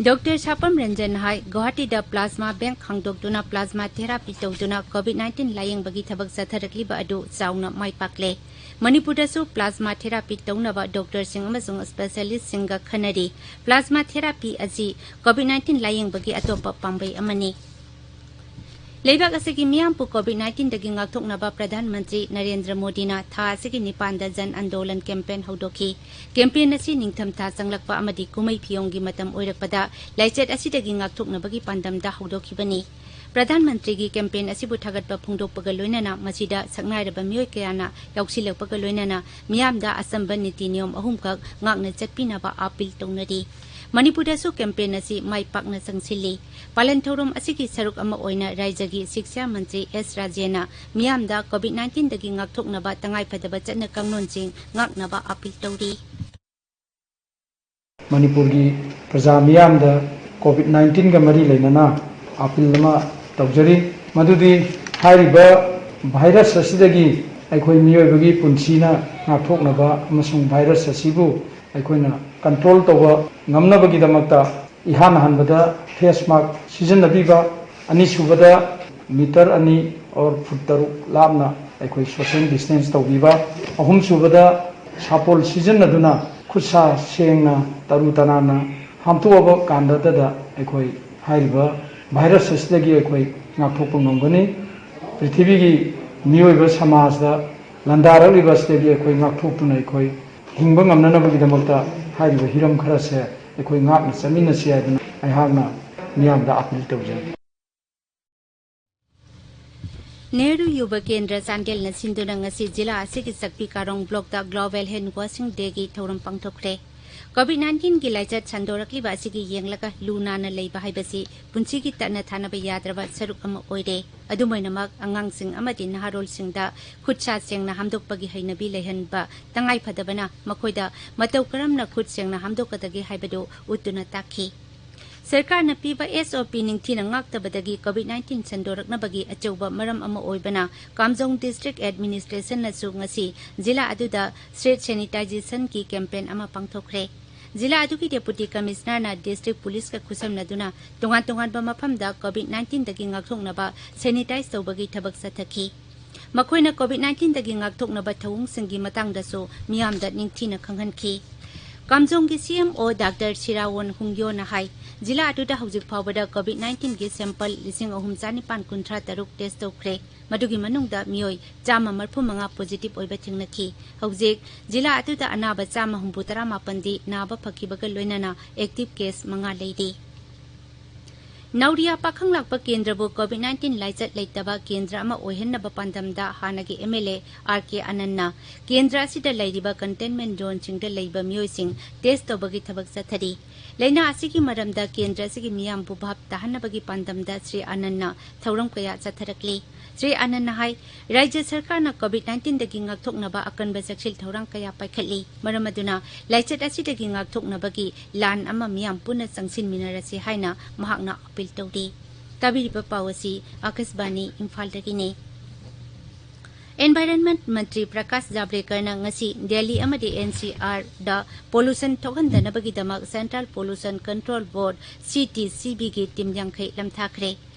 ꯗꯣꯛꯇꯔ ꯁꯥꯄꯝ ꯔꯟꯖꯟ ꯍꯥꯏ, ꯒꯨꯋꯥꯍꯥꯇꯤꯗ ꯄ꯭ꯂꯥꯖꯃꯥ ꯕꯦꯡꯛ ꯍꯥꯡꯗꯣꯛꯇꯨꯅ ꯄ꯭ꯂꯥꯖꯃꯥ ꯊꯦꯔꯥꯄꯤ ꯇꯧꯗꯨꯅ ꯀꯣꯚꯤꯗ ꯅꯥꯏꯟꯇꯤꯟ ꯂꯥꯌꯦꯡꯕꯒꯤ ꯊꯕꯛ ꯆꯠꯊꯔꯛꯂꯤꯕ ꯑꯗꯨ ꯆꯥꯎꯅ ꯃꯥꯏ ꯄꯥꯛꯂꯦ꯫ ꯃꯅꯤꯄꯨꯔꯗꯁꯨ ꯄ꯭ꯂꯥꯖꯃꯥ ꯊꯦꯔꯥꯄꯤ ꯇꯧꯅꯕ ꯗꯣꯛꯇꯔꯁꯤꯡ ꯑꯃꯁꯨꯡ ꯁ꯭ꯄꯦꯁꯤꯌꯦꯂꯤꯁꯠꯁꯤꯡꯒ ꯈꯟꯅꯔꯤ꯫ ꯄ꯭ꯂꯥꯖꯃꯥ ꯊꯦꯔꯥꯄꯤ ꯑꯁꯤ ꯀꯣꯚꯤꯗ ꯅꯥꯏꯟꯇꯤꯟ ꯂꯥꯌꯦꯡꯕꯒꯤ ꯑꯇꯣꯞꯄ ꯄꯥꯝꯕꯩ ꯑꯃꯅꯤ꯫ ꯂꯩꯕꯥꯛ ꯑꯁꯤꯒꯤ ꯃꯤꯌꯥꯝꯕꯨ ꯀꯣꯚꯤꯗ ꯅꯥꯏꯟꯇꯤꯟꯗꯒꯤ ꯉꯥꯛꯊꯣꯛꯅꯕ ꯄ꯭ꯔꯙꯥꯟ ꯃꯟꯇ꯭ꯔꯤ ꯅꯔꯦꯟꯗ꯭ꯔ ꯃꯣꯗꯤꯅ ꯊꯥ ꯑꯁꯤꯒꯤ ꯅꯤꯄꯥꯟꯗ ꯖꯟ ꯑꯟꯗꯣꯂꯟ ꯀꯦꯝꯄꯦꯟ ꯍꯧꯗꯣꯛꯈꯤ꯫ ꯀꯦꯝꯄꯦꯟ ꯑꯁꯤ ꯅꯤꯡꯊꯝꯊꯥ ꯆꯪꯂꯛꯄ ꯑꯃꯗꯤ ꯀꯨꯝꯍꯩ ꯐꯤꯌꯣꯡꯒꯤ ꯃꯇꯝ ꯑꯣꯏꯔꯛꯄꯗ ꯂꯥꯏꯆꯠ ꯑꯁꯤꯗꯒꯤ ꯉꯥꯛꯊꯣꯛꯅꯕꯒꯤ ꯄꯥꯟꯗꯝꯗ ꯍꯧꯗꯣꯛꯈꯤꯕꯅꯤ꯫ ꯄ꯭ꯔꯙꯥꯟ ꯃꯟꯇ꯭ꯔꯤꯒꯤ ꯀꯦꯝꯄꯦꯟ ꯑꯁꯤꯕꯨ ꯊꯥꯒꯠꯄ ꯐꯣꯡꯗꯣꯛꯄꯒ ꯂꯣꯏꯅꯅ ꯃꯁꯤꯗ ꯁꯛꯅꯥꯏꯔꯕ ꯃꯤꯑꯣꯏ ꯀꯌꯥꯅ ꯌꯥꯎꯁꯤꯜꯂꯛꯄꯒ ꯂꯣꯏꯅꯅ ꯃꯤꯌꯥꯝꯗ ꯑꯆꯝꯕ ꯅꯤꯇꯤ ꯅꯤꯌꯣꯝ ꯑꯍꯨꯝꯈꯛ ꯉꯥꯛꯅ ꯆꯠꯄꯤꯅꯕ ꯑꯥꯄꯤꯜ ꯇꯧꯅꯔꯤ꯫ ꯃꯅꯤꯄꯨꯔꯗꯁꯨ ꯀꯦꯝꯄꯦꯟ ꯑꯁꯤ ꯃꯥꯏ ꯄꯥꯛꯅ ꯆꯪꯁꯤꯜꯂꯤ꯫ ꯄꯥꯂꯟ ꯊꯧꯔꯝ ꯑꯁꯤꯒꯤ ꯁꯔꯨꯛ ꯑꯃ ꯑꯣꯏꯅ ꯔꯥꯖ꯭ꯌꯒꯤ ꯁꯤꯛꯁꯥ ꯃꯟꯇ꯭ꯔꯤ ꯑꯦꯁ ꯔꯥꯖꯦꯅ ꯃꯤꯌꯥꯝꯗ ꯀꯣꯚꯤꯗ ꯅꯥꯏꯟꯇꯤꯟꯗꯒꯤ ꯉꯥꯛꯊꯣꯛꯅꯕ ꯇꯉꯥꯏꯐꯗꯕ ꯆꯠꯅ ꯀꯥꯡꯂꯣꯟꯁꯤꯡ ꯉꯥꯛꯅꯕ ꯑꯥꯄꯤꯜ ꯇꯧꯔꯤ꯫ ꯃꯅꯤꯄꯨꯔꯒꯤ ꯄ꯭ꯔꯖꯥ ꯃꯤꯌꯥꯝꯗ ꯀꯣꯚꯤꯗ ꯅꯥꯏꯟꯇꯤꯟꯒ ꯃꯔꯤ ꯂꯩꯅꯅ ꯑꯥꯄꯤꯜ ꯑꯃ ꯇꯧꯖꯔꯤ꯫ ꯃꯗꯨꯗꯤ ꯍꯥꯏꯔꯤꯕ ꯚꯥꯏꯔꯁ ꯑꯁꯤꯗꯒꯤ ꯑꯩꯈꯣꯏ ꯃꯤꯑꯣꯏꯕꯒꯤ ꯄꯨꯟꯁꯤꯅ ꯉꯥꯛꯊꯣꯛꯅꯕ ꯑꯃꯁꯨꯡ ꯚꯥꯏꯔꯁ ꯑꯁꯤꯕꯨ ꯑꯩꯈꯣꯏꯅ ꯀꯟꯇ꯭ꯔꯣꯜ ꯇꯧꯕ ꯉꯝꯅꯕꯒꯤꯗꯃꯛꯇ ꯏꯍꯥꯟ ꯍꯥꯟꯕꯗ ꯐꯦꯁ ꯃꯥꯛꯁ ꯁꯤꯖꯤꯟꯅꯕꯤꯕ, ꯑꯅꯤꯁꯨꯕꯗ ꯃꯤꯇꯔ ꯑꯅꯤ ꯑꯣꯔ ꯐꯨꯠ ꯇꯔꯨꯛ ꯂꯥꯞꯅ ꯑꯩꯈꯣꯏ ꯁꯣꯁꯤꯌꯦꯜ ꯗꯤꯁꯇꯦꯟꯁ ꯇꯧꯕꯤꯕ, ꯑꯍꯨꯝꯁꯨꯕꯗ ꯁꯥꯄꯣꯜ ꯁꯤꯖꯤꯟꯅꯗꯨꯅ ꯈꯨꯠ ꯁꯥ ꯁꯦꯡꯅ ꯇꯔꯨ ꯇꯅꯥꯟꯅ ꯍꯥꯝꯇꯣꯛꯑꯕ ꯀꯥꯟꯗꯇꯗ ꯑꯩꯈꯣꯏ ꯍꯥꯏꯔꯤꯕ ꯚꯥꯏꯔꯁ ꯑꯁꯤꯗꯒꯤ ꯑꯩꯈꯣꯏ ꯉꯥꯛꯊꯣꯛꯄ ꯉꯝꯒꯅꯤ꯫ ꯄ꯭ꯔꯤꯊꯤꯕꯤꯒꯤ ꯃꯤꯑꯣꯏꯕ ꯁꯃꯥꯖꯗ ꯂꯥꯟꯗꯥꯔꯛꯂꯤꯕ ꯑꯁꯤꯗꯒꯤ ꯑꯩꯈꯣꯏ ꯉꯥꯛꯊꯣꯛꯇꯨꯅ ꯑꯩꯈꯣꯏ ꯍꯤꯡꯕ ꯉꯝꯅꯅꯕꯒꯤꯗꯃꯛꯇ ꯍꯥꯏꯔꯤꯕ ꯍꯤꯔꯝ ꯈꯔꯁꯦ ꯑꯩꯈꯣꯏ ꯉꯥꯛꯅ ꯆꯠꯃꯤꯟꯅꯁꯤ ꯍꯥꯏꯗꯨꯅ ꯑꯩꯍꯥꯛꯅ ꯃꯤꯌꯥꯝꯗ ꯑꯥꯄꯤꯜ ꯇꯧꯖꯔꯤ꯫ ꯅꯦꯍꯔꯨ ꯌꯨꯕ ꯀꯦꯟꯗ꯭ꯔ ꯆꯥꯟꯗꯦꯜꯅ ꯁꯤꯟꯗꯨꯅ ꯉꯁꯤ ꯖꯤꯂꯥ ꯑꯁꯤꯒꯤ ꯆꯛꯄꯤ ꯀꯥꯔꯣꯡ ꯕ꯭ꯂꯣꯛꯇ ꯒ꯭ꯂꯣꯕꯦꯜ ꯍꯦꯟ ꯋꯥꯁꯤꯡ ꯗꯦꯒꯤ ꯊꯧꯔꯝ ꯄꯥꯡꯊꯣꯛꯈ꯭ꯔꯦ꯫ ꯀꯣꯚꯤꯗ ꯅꯥꯏꯟꯇꯤꯟꯒꯤ ꯂꯥꯏꯆꯠ ꯁꯟꯗꯣꯔꯛꯂꯤꯕ ꯑꯁꯤꯒꯤ ꯌꯦꯡꯂꯒ ꯂꯨ ꯅꯥꯟꯅ ꯂꯩꯕ ꯍꯥꯏꯕꯁꯤ ꯄꯨꯟꯁꯤꯒꯤ ꯇꯠꯅ ꯊꯥꯅꯕ ꯌꯥꯗ꯭ꯔꯕ ꯁꯔꯨꯛ ꯑꯃ ꯑꯣꯏꯔꯦ꯫ ꯑꯗꯨꯝ ꯑꯣꯏꯅꯃꯛ, ꯑꯉꯥꯡꯁꯤꯡ ꯑꯃꯗꯤ ꯅꯍꯥꯔꯣꯜꯁꯤꯡꯗ ꯈꯨꯠ ꯁꯥ ꯁꯦꯡꯅ ꯍꯥꯝꯗꯣꯛꯄꯒꯤ ꯍꯩꯅꯕꯤ ꯂꯩꯍꯟꯕ ꯇꯉꯥꯏ ꯐꯗꯕꯅ ꯃꯈꯣꯏꯗ ꯃꯇꯧ ꯀꯔꯝꯅ ꯈꯨꯠ ꯁꯦꯡꯅ ꯍꯥꯝꯗꯣꯛꯀꯗꯒꯦ ꯍꯥꯏꯕꯗꯨ ꯎꯠꯇꯨꯅ ꯇꯥꯛꯈꯤ꯫ ꯁꯔꯀꯥꯔꯅ ꯄꯤꯕ ꯑꯦꯁ ꯑꯣ ꯄꯤ ꯅꯤꯡꯊꯤꯅ ꯉꯥꯛꯇꯕꯗꯒꯤ ꯀꯣꯚꯤꯗ ꯅꯥꯏꯟꯇꯤꯟ ꯁꯟꯗꯣꯔꯛꯅꯕꯒꯤ ꯑꯆꯧꯕ ꯃꯔꯝ ꯑꯃ ꯑꯣꯏꯕꯅ ꯀꯥꯝꯖꯣꯡ ꯗꯤꯁꯇ꯭ꯔꯤꯛ ꯑꯦꯗꯃꯤꯅꯤꯁꯇ꯭ꯔꯦꯁꯟꯅꯁꯨ ꯉꯁꯤ ꯖꯤꯂꯥ ꯑꯗꯨꯗ ꯁ꯭ꯇ꯭ꯔꯤꯠ ꯁꯦꯅꯤꯇꯥꯏꯖꯦꯁꯟꯒꯤ ꯀꯦꯝꯄꯦꯟ ꯑꯃ ꯄꯥꯡꯊꯣꯛꯈ꯭ꯔꯦ꯫ ꯖꯤꯂꯥ ꯑꯗꯨꯒꯤ ꯗꯦꯄꯨꯇꯤ ꯀꯃꯤꯁꯅꯔꯅ ꯗꯤꯁꯇ꯭ꯔꯤꯛ ꯄꯨꯂꯤꯁꯀ ꯈꯨꯠꯁꯝꯅꯗꯨꯅ ꯇꯣꯉꯥꯟ ꯇꯣꯉꯥꯟꯕ ꯃꯐꯝꯗ ꯀꯣꯚꯤꯗ ꯅꯥꯏꯟꯇꯤꯟꯗꯒꯤ ꯉꯥꯛꯊꯣꯛꯅꯕ ꯁꯦꯅꯤꯇꯥꯏꯖ ꯇꯧꯕꯒꯤ ꯊꯕꯛ ꯆꯠꯊꯈꯤ꯫ ꯃꯈꯣꯏꯅ ꯀꯣꯚꯤꯗ ꯅꯥꯏꯟꯇꯤꯟꯗꯒꯤ ꯉꯥꯛꯊꯣꯛꯅꯕ ꯊꯧꯑꯣꯡꯁꯤꯡꯒꯤ ꯃꯇꯥꯡꯗꯁꯨ ꯃꯤꯌꯥꯝꯗ ꯅꯤꯡꯊꯤꯅ ꯈꯪꯍꯟꯈꯤ꯫ ꯀꯥꯝꯖꯣꯡꯒꯤ ꯁꯤ ꯑꯦꯝ ꯑꯣ ꯗꯥꯛꯇꯔ ꯁꯤꯔꯥꯋꯣꯟ ꯍꯨꯡꯌꯣꯅ ꯍꯥꯏ, ꯖꯤꯂꯥ ꯑꯗꯨꯗ ꯍꯧꯖꯤꯛ ꯐꯥꯎꯕꯗ ꯀꯣꯚꯤꯗ ꯅꯥꯏꯟꯇꯤꯟꯒꯤ ꯁꯦꯝꯄꯜ ꯂꯤꯁꯤꯡ ꯑꯍꯨꯝ ꯆꯥꯅꯤꯄꯥꯟ ꯀꯨꯟꯊ꯭ꯔꯥ ꯇꯔꯨꯛ ꯇꯦꯁ ꯇꯧꯈ꯭ꯔꯦ꯫ ꯃꯗꯨꯒꯤ ꯃꯅꯨꯡꯗ ꯃꯤꯑꯣꯏ ꯆꯥꯝꯃ ꯃꯔꯤꯐꯨ ꯃꯉꯥ ꯄꯣꯖꯤꯇꯤꯚ ꯑꯣꯏꯕ ꯊꯦꯡꯅꯈꯤ꯫ ꯍꯧꯖꯤꯛ ꯖꯤꯂꯥ ꯑꯗꯨꯗ ꯑꯅꯥꯕ ꯆꯥꯝꯃ ꯍꯨꯝꯐꯨ ꯇꯔꯥ ꯃꯥꯄꯟꯗꯤ ꯅꯥꯕ ꯐꯈꯤꯕꯒ ꯂꯣꯏꯅꯅ ꯑꯦꯛꯇꯤꯚ ꯀꯦꯁ ꯃꯉꯥ ꯂꯩꯔꯤ꯫ ꯅꯧꯔꯤꯌꯥ ꯄꯥꯈꯪꯂꯥꯛꯄ ꯀꯦꯟꯗ꯭ꯔꯕꯨ ꯀꯣꯚꯤꯗ ꯅꯥꯏꯟꯇꯤꯟ ꯂꯥꯏꯆꯠ ꯂꯩꯇꯕ ꯀꯦꯟꯗ꯭ꯔ ꯑꯃ ꯑꯣꯏꯍꯟꯅꯕ ꯄꯥꯟꯗꯝꯗ ꯍꯥꯟꯅꯒꯤ ꯑꯦꯝ ꯑꯦꯜ ꯑꯦ ꯑꯥꯔ ꯀꯦ ꯑꯅꯟꯅ ꯀꯦꯟꯗ꯭ꯔ ꯑꯁꯤꯗ ꯂꯩꯔꯤꯕ ꯀꯟꯇꯦꯟꯃꯦꯟꯠ ꯖꯣꯟꯁꯤꯡꯗ ꯂꯩꯕ ꯃꯤꯑꯣꯏꯁꯤꯡ ꯇꯦꯁ ꯇꯧꯕꯒꯤ ꯊꯕꯛ ꯆꯠꯊꯔꯤ꯫ ꯂꯥꯏꯅꯥ ꯑꯁꯤꯒꯤ ꯃꯔꯝꯗ ꯀꯦꯟꯗ꯭ꯔ ꯑꯁꯤꯒꯤ ꯃꯤꯌꯥꯝꯕꯨ ꯚꯥꯞ ꯇꯥꯍꯟꯅꯕꯒꯤ ꯄꯥꯟꯗꯝꯗ ꯁ꯭ꯔꯤ ꯑꯅꯟꯅ ꯊꯧꯔꯝ ꯀꯌꯥ ꯆꯠꯊꯔꯛꯂꯤ꯫ ꯁ꯭ꯔꯤ ꯑꯅꯟꯅ ꯍꯥꯏ, ꯔꯥꯖ꯭ꯌ ꯁꯔꯀꯥꯔꯅ ꯀꯣꯚꯤꯗ ꯅꯥꯏꯟꯇꯤꯟꯗꯒꯤ ꯉꯥꯛꯊꯣꯛꯅꯕ ꯑꯀꯟꯕ ꯆꯦꯛꯁꯤꯜ ꯊꯧꯔꯥꯡ ꯀꯌꯥ ꯄꯥꯏꯈꯠꯂꯤ꯫ ꯃꯔꯝ ꯑꯗꯨꯅ ꯂꯥꯏꯆꯠ ꯑꯁꯤꯗꯒꯤ ꯉꯥꯛꯊꯣꯛꯅꯕꯒꯤ ꯂꯥꯟ ꯑꯃ ꯃꯤꯌꯥꯝ ꯄꯨꯟꯅ ꯆꯪꯁꯤꯟꯃꯤꯟꯅꯔꯁꯤ ꯍꯥꯏꯅ ꯃꯍꯥꯛꯅ ꯑꯄꯤꯜ ꯇꯧꯔꯤ꯫ ꯇꯥꯕꯤꯔꯤꯕ ꯄꯥꯎ ꯑꯁꯤ ꯑꯥꯀꯥꯁꯕꯥꯅꯤ ꯏꯝꯐꯥꯜꯗꯒꯤꯅꯤ꯫ ꯏꯟꯚꯥꯏꯔꯟꯃꯦꯟꯠ ꯃꯟꯇ꯭ꯔꯤ ꯄ꯭ꯔꯀꯥꯁ ꯖꯥꯕ꯭ꯔꯦꯀꯔꯅ ꯉꯁꯤ ꯗꯦꯜꯂꯤ ꯑꯃꯗꯤ ꯑꯦꯟ ꯁꯤ ꯑꯥꯔꯗ ꯄꯣꯂꯨꯁꯟ ꯊꯣꯛꯍꯟꯗꯅꯕꯒꯤꯗꯃꯛ central pollution control board, C T ꯁꯤ ꯕꯤꯒꯤ ꯇꯤꯝ ꯌꯥꯡꯈꯩ ꯂꯝꯊꯥꯈ꯭ꯔꯦ꯫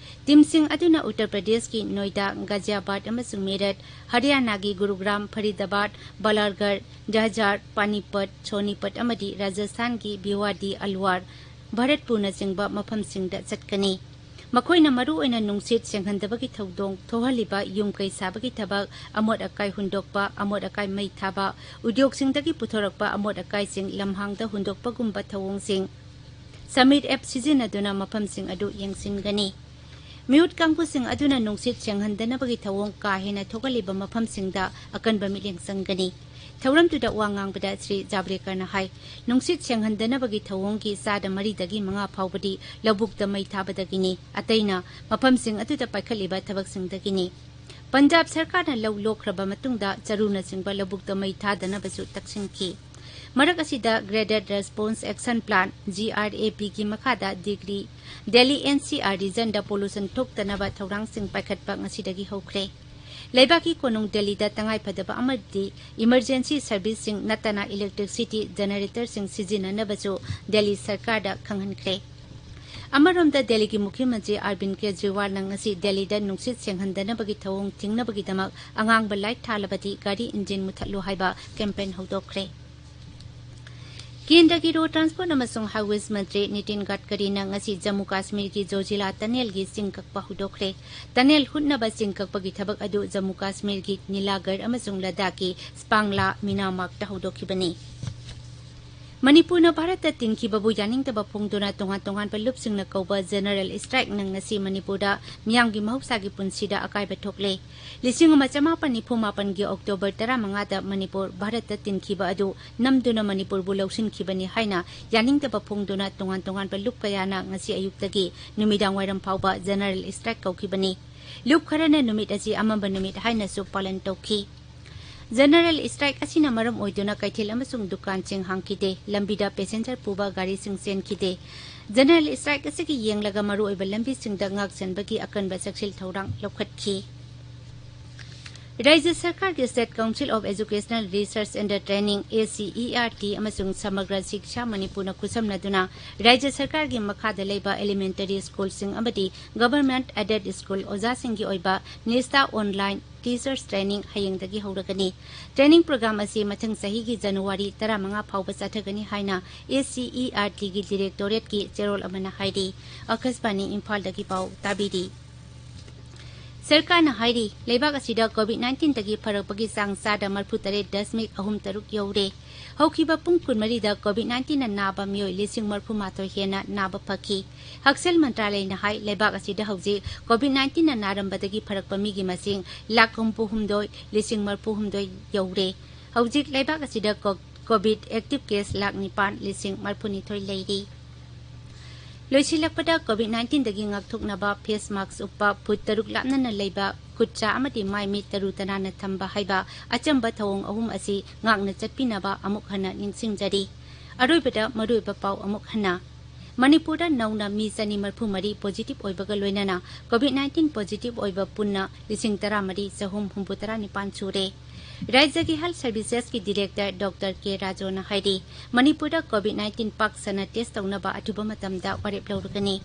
ꯇꯤꯝꯁꯤꯡ ꯑꯗꯨꯅ ꯎꯠꯇꯔ ꯄ꯭ꯔꯗꯦꯁꯀꯤ ꯅꯣꯏꯗꯥ, ꯒꯥꯖꯤꯌꯥꯕꯥꯗ ꯑꯃꯁꯨꯡ ꯃꯦꯔꯠ, ꯍꯔꯤꯌꯥꯅꯥꯒꯤ ꯒꯨꯔꯨꯒ꯭ꯔꯥꯝ, ꯐꯔꯤꯗꯥꯕꯥꯗ, ꯕꯂꯥꯔꯒꯔ, ꯖꯍꯖꯥꯔ, ꯄꯥꯅꯤꯄꯠ, ꯁꯣꯅꯤꯄꯠ ꯑꯃꯗꯤ ꯔꯥꯖꯁꯊꯥꯟꯒꯤ ꯚꯤꯋꯥꯗꯤ, ꯑꯜꯋꯥꯔ, ꯚꯥꯔꯠꯄꯨꯔꯅꯆꯤꯡꯕ ꯃꯐꯝꯁꯤꯡꯗ ꯆꯠꯀꯅꯤ꯫ ꯃꯈꯣꯏꯅ ꯃꯔꯨꯑꯣꯏꯅ ꯅꯨꯡꯁꯤꯠ ꯁꯦꯡꯍꯟꯗꯕꯒꯤ ꯊꯧꯗꯣꯡ ꯊꯣꯛꯍꯜꯂꯤꯕ ꯌꯨꯝ ꯀꯩ ꯁꯥꯕꯒꯤ ꯊꯕꯛ, ꯑꯃꯣꯠ ꯑꯀꯥꯏ ꯍꯨꯟꯗꯣꯛꯄ, ꯑꯃꯣꯠ ꯑꯀꯥꯏ ꯃꯩ ꯊꯥꯕ, ꯎꯗ꯭ꯌꯣꯒꯁꯤꯡꯗꯒꯤ ꯄꯨꯊꯣꯔꯛꯄ ꯑꯃꯣꯠ ꯑꯀꯥꯏꯁꯤꯡ ꯂꯝꯍꯥꯡꯗ ꯍꯨꯟꯗꯣꯛꯄꯒꯨꯝꯕ ꯊꯧꯑꯣꯡꯁꯤꯡ ꯁꯃꯤꯔ ꯑꯦꯞ ꯁꯤꯖꯤꯟꯅꯗꯨꯅ ꯃꯐꯝꯁꯤꯡ ꯑꯗꯨ ꯌꯦꯡꯁꯤꯟꯒꯅꯤ꯫ ꯃꯤꯍꯨꯠ ꯀꯥꯡꯕꯨꯁꯤꯡ ꯑꯗꯨꯅ ꯅꯨꯡꯁꯤꯠ ꯁꯦꯡꯍꯟꯗꯅꯕꯒꯤ ꯊꯧꯑꯣꯡ ꯀꯥ ꯍꯦꯟꯅ ꯊꯣꯛꯍꯜꯂꯤꯕ ꯃꯐꯝꯁꯤꯡꯗ ꯑꯀꯟꯕ ꯃꯤꯠꯌꯦꯡ ꯆꯪꯒꯅꯤ꯫ ꯊꯧꯔꯝꯗꯨꯗ ꯋꯥ ꯉꯥꯡꯕꯗ ꯁ꯭ꯔꯤ ꯖꯥꯕ꯭ꯔꯦꯀꯔꯅ ꯍꯥꯏ, ꯅꯨꯡꯁꯤꯠ ꯁꯦꯡꯍꯟꯗꯅꯕꯒꯤ ꯊꯧꯑꯣꯡꯒꯤ ꯆꯥꯗ ꯃꯔꯤꯗꯒꯤ ꯃꯉꯥ ꯐꯥꯎꯕꯗꯤ ꯂꯧꯕꯨꯛꯇ ꯃꯩ ꯊꯥꯕꯗꯒꯤꯅꯤ, ꯑꯇꯩꯅ ꯃꯐꯝꯁꯤꯡ ꯑꯗꯨꯗ ꯄꯥꯏꯈꯠꯂꯤꯕ ꯊꯕꯛꯁꯤꯡꯗꯒꯤꯅꯤ꯫ ꯄꯟꯖꯥꯕ ꯁꯔꯀꯥꯔꯅ ꯂꯧ ꯂꯣꯛꯈ꯭ꯔꯕ ꯃꯇꯨꯡꯗ ꯆꯔꯨꯅꯆꯤꯡꯕ ꯂꯧꯕꯨꯛꯇ ꯃꯩ ꯊꯥꯗꯅꯕꯁꯨ ꯇꯛꯁꯤꯟꯈꯤ꯫ ꯃꯔꯛ ꯑꯁꯤꯗ Graded Response Action Plan, G R A ꯄꯤꯒꯤ ꯃꯈꯥꯗ degree Delhi N C R ꯔꯤꯖꯟꯗ ꯄꯣꯂꯨꯁꯟ ꯊꯣꯛꯇꯅꯕ ꯊꯧꯔꯥꯡꯁꯤꯡ ꯄꯥꯏꯈꯠꯄ ꯉꯁꯤꯗꯒꯤ ꯍꯧꯈ꯭ꯔꯦ꯫ ꯂꯩꯕꯥꯛꯀꯤ ꯀꯣꯅꯨꯡ ꯗꯦꯜꯂꯤꯗ ꯇꯉꯥꯏꯐꯗꯕ ꯑꯃꯗꯤ ꯏꯃꯔꯖꯦꯟꯁꯤ ꯁꯔꯚꯤꯁꯁꯤꯡ ꯅꯠꯇꯅ ꯏꯂꯦꯛꯇ꯭ꯔꯤꯛꯁꯤꯇꯤ ꯖꯦꯅꯔꯦꯇꯔꯁꯤꯡ ꯁꯤꯖꯤꯟꯅꯅꯕꯁꯨ ꯗꯦꯜꯂꯤ ꯁꯔꯀꯥꯔꯗ ꯈꯪꯍꯟꯈ꯭ꯔꯦ꯫ ꯑꯃꯔꯣꯝꯗ ꯗꯦꯜꯂꯤꯒꯤ ꯃꯨꯈ꯭ꯌ ꯃꯟꯇ꯭ꯔꯤ ꯑꯔꯕꯤꯟ ꯀꯦꯖ꯭ꯔꯤꯋꯥꯜꯅ ꯉꯁꯤ ꯗꯦꯜꯂꯤꯗ ꯅꯨꯡꯁꯤꯠ ꯁꯦꯡꯍꯟꯗꯅꯕꯒꯤ ꯊꯧꯑꯣꯡ ꯊꯤꯡꯅꯕꯒꯤꯗꯃꯛ ꯑꯉꯥꯡꯕ ꯂꯥꯏꯠ ꯊꯥꯜꯂꯕꯗꯤ ꯒꯥꯔꯤ ꯏꯟꯖꯤꯟ ꯃꯨꯊꯠꯂꯨ ꯍꯥꯏꯕ ꯀꯦꯝꯄꯦꯟ ꯍꯧꯗꯣꯛꯈ꯭ꯔꯦ꯫ ꯀꯦꯟꯗ꯭ꯔꯒꯤ ꯔꯣꯗ ꯇ꯭ꯔꯥꯟꯁꯄꯣꯔꯠ ꯑꯃꯁꯨꯡ ꯍꯥꯏꯋꯦꯁ ꯃꯟꯇ꯭ꯔꯤ ꯅꯤꯇꯤꯟ ꯒꯗꯀꯔꯤꯅ ꯉꯁꯤ ꯖꯝꯃꯨ ꯀꯥꯁꯃꯤꯔꯒꯤ ꯖꯣꯖꯤꯂꯥ ꯇꯅꯦꯜꯒꯤ ꯆꯤꯡ ꯀꯛꯄ ꯍꯧꯗꯣꯛꯈ꯭ꯔꯦ꯫ ꯇꯅꯦꯜ ꯍꯨꯠꯅꯕ ꯆꯤꯡ ꯀꯛꯄꯒꯤ ꯊꯕꯛ ꯑꯗꯨ ꯖꯝꯃꯨ ꯀꯥꯁꯃꯤꯔꯒꯤ ꯅꯤꯂꯥꯒꯔ ꯑꯃꯁꯨꯡ ꯂꯗꯥꯈꯀꯤ ꯁ꯭ꯄꯥꯡꯂꯥ ꯃꯤꯅꯥꯃꯥꯛꯇ ꯍꯧꯗꯣꯛꯈꯤꯕꯅꯤ꯫ ꯃꯅꯤꯄꯨꯔꯅ ꯚꯥꯔꯠꯇ ꯇꯤꯟꯈꯤꯕꯕꯨ ꯌꯥꯅꯤꯡꯗꯕ ꯐꯣꯡꯗꯨꯅ ꯇꯣꯉꯥꯟ ꯇꯣꯉꯥꯟꯕ ꯂꯨꯞꯁꯤꯡꯅ ꯀꯧꯕ ꯖꯦꯅꯔꯦꯜ ꯁ꯭ꯇ꯭ꯔꯥꯏꯛꯅ ꯉꯁꯤ ꯃꯅꯤꯄꯨꯔꯗ ꯃꯤꯌꯥꯝꯒꯤ ꯃꯍꯧꯁꯥꯒꯤ ꯄꯨꯟꯁꯤꯗ ꯑꯀꯥꯏꯕ ꯊꯣꯛꯂꯦ꯫ ꯂꯤꯁꯤꯡ ꯑꯃ ꯆꯃꯥꯄꯟ ꯅꯤꯐꯨ ꯃꯥꯄꯟꯒꯤ ꯑꯣꯛꯇꯣꯕꯔ ꯇꯔꯥꯃꯉꯥꯗ ꯃꯅꯤꯄꯨꯔ ꯚꯥꯔꯠꯇ ꯇꯤꯟꯈꯤꯕ ꯑꯗꯨ ꯅꯝꯗꯨꯅ ꯃꯅꯤꯄꯨꯔꯕꯨ ꯂꯧꯁꯤꯟꯈꯤꯕꯅꯤ ꯍꯥꯏꯅ ꯌꯥꯅꯤꯡꯗꯕ ꯐꯣꯡꯗꯨꯅ ꯇꯣꯉꯥꯟ ꯇꯣꯉꯥꯟꯕ ꯂꯨꯞ ꯀꯌꯥꯅ ꯉꯁꯤ ꯑꯌꯨꯛꯇꯒꯤ ꯅꯨꯃꯤꯗꯥꯡ ꯋꯥꯏꯔꯝ ꯐꯥꯎꯕ ꯖꯦꯅꯔꯦꯜ ꯁ꯭ꯇ꯭ꯔꯥꯏꯛ ꯀꯧꯈꯤꯕꯅꯤ꯫ ꯂꯨꯞ ꯈꯔꯅ ꯅꯨꯃꯤꯠ ꯑꯁꯤ ꯑꯃꯝꯕ ꯅꯨꯃꯤꯠ ꯍꯥꯏꯅꯁꯨ ꯄꯥꯂꯟ ꯇꯧꯈꯤ꯫ ꯖꯦꯅꯔꯦꯜ ꯁ꯭ꯇ꯭ꯔꯥꯏꯛ ꯑꯁꯤꯅ ꯃꯔꯝ ꯑꯣꯏꯗꯨꯅ ꯀꯩꯊꯦꯜ ꯑꯃꯁꯨꯡ ꯗꯨꯀꯥꯟꯁꯤꯡ ꯍꯥꯡꯈꯤꯗꯦ, ꯂꯝꯕꯤꯗ ꯄꯦꯁꯦꯟꯖꯔ ꯄꯨꯕ ꯒꯥꯔꯤꯁꯤꯡ ꯆꯦꯟꯈꯤꯗꯦ꯫ ꯖꯦꯅꯔꯦꯜ ꯁ꯭ꯇ꯭ꯔꯥꯏꯛ ꯑꯁꯤꯒꯤ ꯌꯦꯡꯂꯒ ꯃꯔꯨꯑꯣꯏꯕ ꯂꯝꯕꯤꯁꯤꯡꯗ ꯉꯥꯛꯁꯦꯟꯕꯒꯤ ꯑꯀꯟꯕ ꯆꯦꯛꯁꯤꯜ ꯊꯧꯔꯥꯡ ꯂꯧꯈꯠꯈꯤ꯫ ꯔꯥꯖ꯭ꯌ ꯁꯔꯀꯥꯔꯒꯤ State Council of Educational Research and Training, ꯑꯦ ꯁꯤ ꯏ ꯑꯥꯔ ꯇꯤ, ꯑꯃꯁꯨꯡ ꯁꯃꯒ꯭ꯔ ꯁꯤꯛꯁꯥ ꯃꯅꯤꯄꯨꯔꯅ ꯈꯨꯠꯁꯝꯅꯗꯨꯅ ꯔꯥꯖ꯭ꯌ ꯁꯔꯀꯥꯔꯒꯤ ꯃꯈꯥꯗ ꯂꯩꯕ elementary schoolꯁꯤꯡ ꯑꯃꯗꯤ government aided school ꯑꯣꯖꯥꯁꯤꯡꯒꯤ ꯑꯣꯏꯕ ꯅꯤꯁꯇꯥ online teachers training ꯍꯌꯦꯡꯗꯒꯤ ꯍꯧꯔꯒꯅꯤ꯫ Training program ꯑꯁꯤ ꯃꯊꯪ ꯆꯍꯤꯒꯤ ꯖꯅꯋꯥꯔꯤ ꯇꯔꯥꯃꯉꯥ ꯐꯥꯎꯕ ꯆꯠꯊꯒꯅꯤ ꯍꯥꯏꯅ ꯑꯦ ꯁꯤ ꯏ ꯑꯥꯔ ꯇꯤꯒꯤ directorateꯀꯤ ꯆꯦꯔꯣꯜ ꯑꯃꯅ ꯍꯥꯏꯔꯤ꯫ ꯑꯀꯥꯁꯕꯥꯅꯤ ꯏꯝꯐꯥꯜꯗꯒꯤ ꯄꯥꯎ ꯇꯥꯕꯤꯔꯤ꯫ ꯁꯔꯀꯥꯔꯅ ꯍꯥꯏꯔꯤ, ꯂꯩꯕꯥꯛ ꯑꯁꯤꯗ COVID nineteenꯗꯒꯤ ꯐꯔꯛꯄꯒꯤ ꯆꯥꯡ ꯆꯥꯗ ꯃꯔꯤꯐꯨ ꯇꯔꯦꯠ ꯗꯁꯃꯤꯛ ꯑꯍꯨꯝ ꯇꯔꯨꯛ ꯌꯧꯔꯦ꯫ ꯍꯧꯈꯤꯕ ꯄꯨꯡ ꯀꯨꯟꯃꯔꯤꯗ COVID nineteenꯅ ꯅꯥꯕ ꯃꯤꯑꯣꯏ ꯂꯤꯁꯤꯡ ꯃꯔꯤꯐꯨ ꯃꯥꯊꯣꯏ ꯍꯦꯟꯅ ꯅꯥꯕ ꯐꯈꯤ꯫ ꯍꯛꯁꯦꯜ ꯃꯟꯇ꯭ꯔꯥꯂꯌꯅ ꯍꯥꯏ, ꯂꯩꯕꯥꯛ ꯑꯁꯤꯗ ꯍꯧꯖꯤꯛ COVID nineteenꯅ ꯅꯥꯔꯝꯕꯗꯒꯤ ꯐꯔꯛꯄ ꯃꯤꯒꯤ ꯃꯁꯤꯡ ꯂꯥꯈ ꯍꯨꯝꯐꯨ ꯍꯨꯝꯗꯣꯏ ꯂꯤꯁꯤꯡ ꯃꯔꯤꯐꯨ ꯍꯨꯝꯗꯣꯏ ꯌꯧꯔꯦ꯫ ꯍꯧꯖꯤꯛ ꯂꯩꯕꯥꯛ ꯑꯁꯤꯗ ꯀꯣ-, COVID active case ꯂꯥꯈ ꯅꯤꯄꯥꯟ ꯂꯤꯁꯤꯡ ꯃꯔꯤꯐꯨ ꯅꯤꯊꯣꯏ ꯂꯩꯔꯤ꯫ ꯂꯣꯏꯁꯤꯜꯂꯛꯄꯗ, COVID nineteenꯗꯒꯤ ꯉꯥꯛꯊꯣꯛꯅꯕ face mask ꯎꯞꯄ, ꯐꯨꯠ ꯇꯔꯨꯛ ꯂꯥꯞꯅꯅ ꯂꯩꯕ, ꯈꯨꯠ ꯁꯥ ꯑꯃꯗꯤ ꯃꯥꯏ ꯃꯤꯠ ꯇꯔꯨ ꯇꯅꯥꯟꯅ ꯊꯝꯕ ꯍꯥꯏꯕ ꯑꯆꯝꯕ ꯊꯧꯑꯣꯡ ꯑꯍꯨꯝ ꯑꯁꯤ ꯉꯥꯛꯅ ꯆꯠꯄꯤꯅꯕ ꯑꯃꯨꯛ ꯍꯟꯅ ꯅꯤꯡꯁꯤꯡꯖꯔꯤ꯫ ꯑꯔꯣꯏꯕꯗ ꯃꯔꯨꯑꯣꯏꯕ ꯄꯥꯎ ꯑꯃꯨꯛ ꯍꯟꯅ꯫ ꯃꯅꯤꯄꯨꯔꯗ ꯅꯧꯅ ꯃꯤ ꯆꯅꯤ ꯃꯔꯤꯐꯨ ꯃꯔꯤ positive ꯑꯣꯏꯕꯒ ꯂꯣꯏꯅꯅ COVID nineteen positive ꯑꯣꯏꯕ ꯄꯨꯟꯅ ꯂꯤꯁꯤꯡ ꯇꯔꯥꯃꯔꯤ ꯆꯍꯨꯝ ꯍꯨꯝꯐꯨ ꯇꯔꯥ ꯅꯤꯄꯥꯟ ꯁꯨꯔꯦ꯫ ꯔꯥꯖ꯭ꯌꯒꯤ Health Servicesꯀꯤ Director Doctor K ꯔꯥꯖꯣꯅ ꯍꯥꯏꯔꯤ, ꯃꯅꯤꯄꯨꯔꯗ COVID nineteen ꯄꯥꯛ ꯁꯟꯅ test ꯇꯧꯅꯕ ꯑꯊꯨꯕ ꯃꯇꯝꯗ ꯋꯥꯔꯦꯞ ꯂꯧꯔꯒꯅꯤ꯫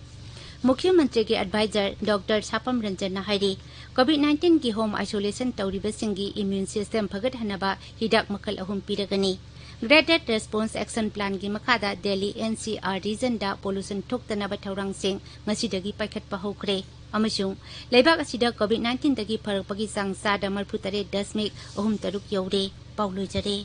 ꯃꯨꯈ꯭ꯌ ꯃꯟꯇ꯭ꯔꯤꯒꯤ advisor Doctor ꯁꯥꯄꯝ ꯔꯟꯖꯟꯅ ꯍꯥꯏꯔꯤ, COVID nineteenꯒꯤ home isolation ꯇꯧꯔꯤꯕꯁꯤꯡꯒꯤ immune system ꯐꯒꯠꯍꯟꯅꯕ ꯍꯤꯗꯥꯛ ꯃꯈꯜ ꯑꯍꯨꯝ ꯄꯤꯔꯒꯅꯤ꯫ Rapid Response Action Plan ꯒꯤ ꯃꯈꯥꯗ ꯗꯦꯜꯂꯤ ꯑꯦꯟ ꯁꯤ ꯑꯥꯔ ꯔꯤꯖꯟꯗ ꯄꯣꯂꯨꯁꯟ ꯊꯣꯛꯇꯅꯕ ꯊꯧꯔꯥꯡꯁꯤꯡ ꯉꯁꯤꯗꯒꯤ ꯄꯥꯏꯈꯠꯄ ꯍꯧꯈ꯭ꯔꯦ ꯑꯃꯁꯨꯡ ꯂꯩꯕꯥꯛ ꯑꯁꯤꯗ ꯀꯣꯚꯤꯗ ꯅꯥꯏꯟꯇꯤꯟꯗꯒꯤ ꯐꯔꯛꯄꯒꯤ ꯆꯥꯡ ꯆꯥꯗ ꯃꯔꯤꯐꯨ ꯇꯔꯦꯠ ꯗꯁꯃꯤꯛ ꯑꯍꯨꯝ ꯇꯔꯨꯛ ꯌꯧꯔꯦ꯫ ꯄꯥꯎ ꯂꯣꯏꯖꯔꯦ꯫